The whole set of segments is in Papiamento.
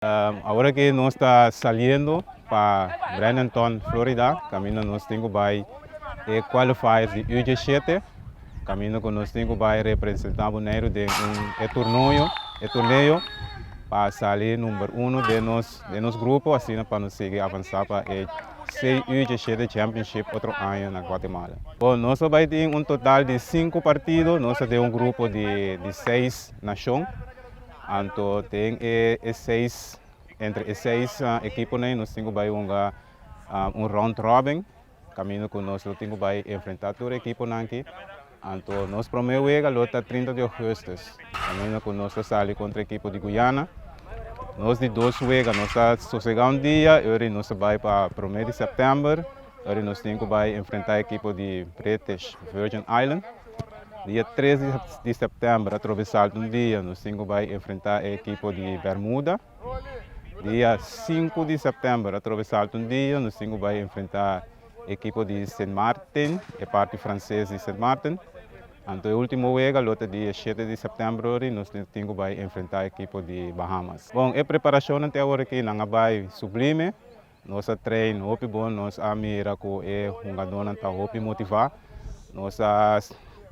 Awor ku nos ta saliendo pa Bradenton, Florida, kaminda nos tin ku bai e qualifiers di U17, kaminda ku nos tin ku bai representá Boneiru den un e torneo pa sali number 1 di nos grupo, asina pa nos sigui avansá pa e C U17 Championship otro aña na Guatemala. Bon, nos ta bai tin un total di sinku partido, nos tin un grupo di seis nashon. Anto tin e seis, entre e seis ekiponan, nos tin ku bai un round robin, kaminda ku nos tin ku bai enfrentá tur ekiponan aki. Anto nos promé wega lo ta 30 di ougùstùs, kaminda ku nos ta sali kontra ekipo di Guyana. Nos di dos wega, nos ta sosegá un dia, i nos ta bai pa 1 di sèptèmber, i nos tin ku bai enfrentá ekipo di British Virgin Island. Dia 3 di sèptèmber, atrobe salta un dia, nos tin ku bai enfrentá ekipo di Bermuda. Dia 5 di sèptèmber, atrobe salta un dia, nos tin ku bai enfrentá ekipo di St. Martin, e parti franses di St. Martin. Anto, e último wega, lo ta dia 7 di sèptèmber, nos tin ku bai enfrentá ekipo di Bahamas. Bon, e preparashon te awor aki nan a bai sublime. Nos a train hopi bon, nos a mira ku e hungadónan ta hopi motivá. Nos a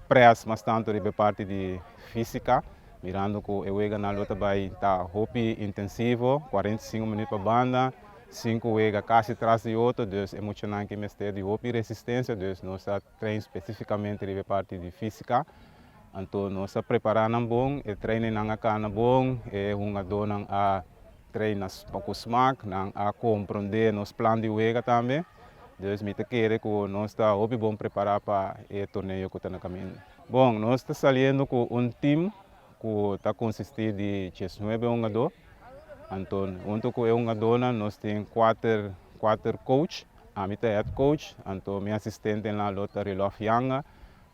press mas tantu di parti di físika, mirando ku e weganan lo ta bai ta hopi intensivo, 45 minüt pa banda, sinku wega kasi tras di otro, dus e muchanan ku mester di hopi resistensia, dus nos a train spesífikamente di parti di físika. Anto nos a prepará nan bon, e training nan a kana bon, e hungadónan a train ku smaak, nan a komprondé nos plan di wega tambe. Dus mi ta kere ku nos ta hopi bon prepará pa e torneo ku ta na kaminda. Bon, nos ta saliendo ku un team ku ta konsistí di 19 hungadó. Anto, huntu ku e hungadónan, nos tin kuater coach. Ami ta head coach, anto mi asistentenan lo ta Rilof Yanga,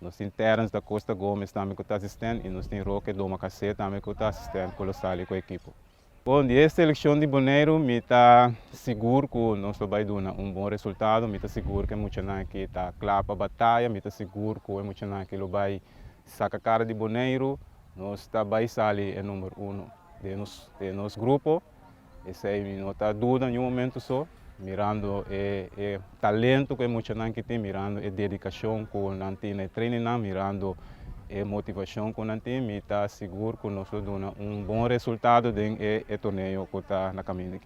nos tin Terence da Costa Gomes tambe ku ta asistente i nos tin Roque Doma Cassé tambe ku ta asistente ku lo sali ku e ekipo. Bon, di e selekshon di Boneiru, mi ta sigur ku nos ta bai duna un bon resultado, mi ta sigur ku e muchanan aki ta kla pa bataya, mi ta sigur ku e muchanan aki lo bai saka kara di Boneiru, nos ta bai sali e number 1 di nos grupo. Esei mi no ta duda ningun momento so, mirando e talento ku e muchanan aki tin, mirando e dedikashon ku nan tin na training, mirando e motivashon ku nan tin, mi ta sigur ku nos lo duna un bon resultado den e torneo ku ta na kaminda aki.